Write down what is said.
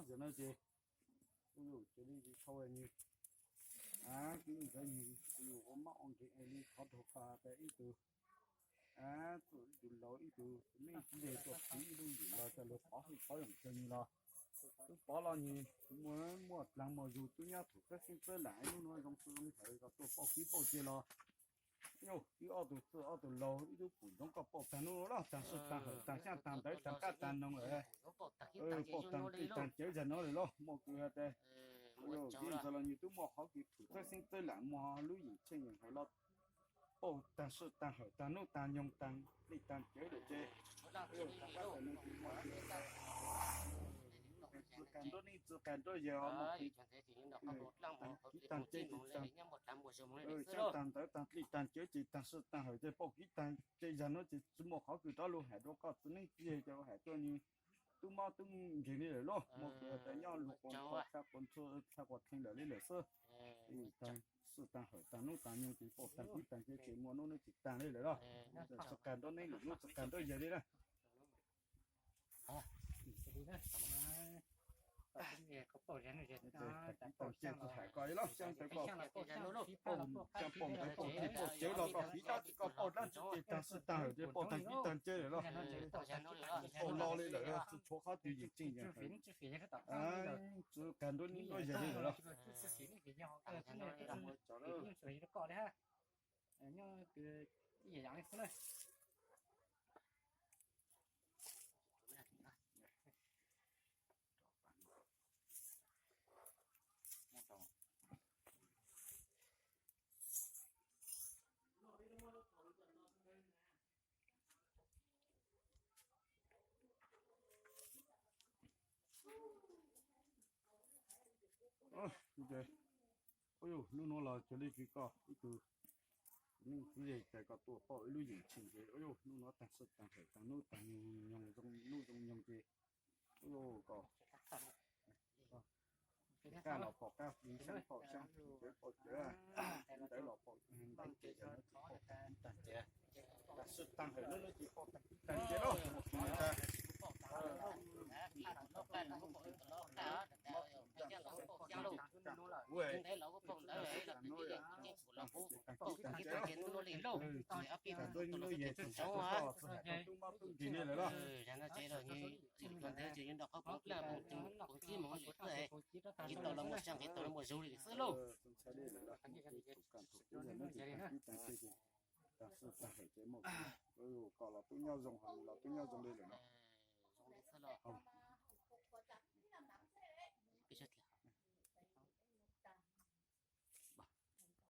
Yog no ces, ua yus cia li tsis tshua nws, ib ntxawg nws ua yus ua mab ua nkeeg li qhov rau pas tas ib tug, txawm ib tug laus ib tug neej txiv tuaj tiv ib lub yim los coj lug pov hwj pov yawm tseg nws los, tub pov los nws muaj muaj dlaag muaj zug, tub nyob thum txhawb xeeb txhawb lam ib lub nuav zoo xwb zoo hawm kom tuaj pauj kib pauj ceg los, yog ib ob tug txwj ob tug laug ib lub pum ntsoov koj pauj taag nub los taag sij taag hawm taag xyaaj taag ntawv taag qab taag noog lawm, pauj taag tij taag cawv zag nuav lawm los muaj kws has tas, yog ib ntxawg los nws tub muaj qhov kws thum txhawb xeeb txhawb lam muaj lub yeem tsheej yeem hawm los pauj taag sij taag hawm taag nub taag nyoog taag tij taag cawv lawm ces, txwv qas nruab neeb txwv qas nruab yawg, kib taag ceg, xyaaj taag ntawv taag tij taag cawv ces taag sij taag hawm ces pauj kib taag ceg zag nuav ces tsi muaj qhov kws rov lug has rua koj txiv neeb txiv yaig cov has tuaj nws tub mob tub nkeeg li lawm los muaj kws has tas nyob lug quas qhua tshaj quas ntxhua tshaj quas theej lawm li lawm xwb. Taag sij taag hawm taag nub taag nyoog ces pauj taag kib taag ceg ces muaj nub nub tsis taag li lawm los, txwv qas nruab neeb lwm nub txwv qas nruab yawg li na. Kib taag ceg txug has koj los xyaaj ntawv koj pauj, xyaaj pauj ntawv pauj tij pauj cawv los koj kib dlaab tsi koj pauj dlaab tsi ces taag sij taag hawm ces pauj taag kib taag ceg lawm los, pauj lo li lawm tsi tshuav qhov twg yeem tsheej yeem hawm. Txwv qas nruab neeb nruab yawg li lawm los. Ua yog hnub nuav los cuag li kws koj ib tug neej txiv yaig tas koj tuaj pauj ib lub yeem tsheej ces ua yog hnub nuav taag sij taag hawm taag nub taag nyoog zoo nub zoo nyoog ces ua yog koj qab los pauj qab, xyaab pauj xyaab, cawv pauj cawv, ntawv los pauj ntawv ces yog nuav tsi pauj taag kib taag ceg, taag sij taag hawm nuav nuav tsi pauj taag kib taag ceg los. Nqis tau los muaj zug li xwb lauj. Taag sij taag hawm ces muaj, koj los tub nyob zoo, los tub nyob zoo li lawm no.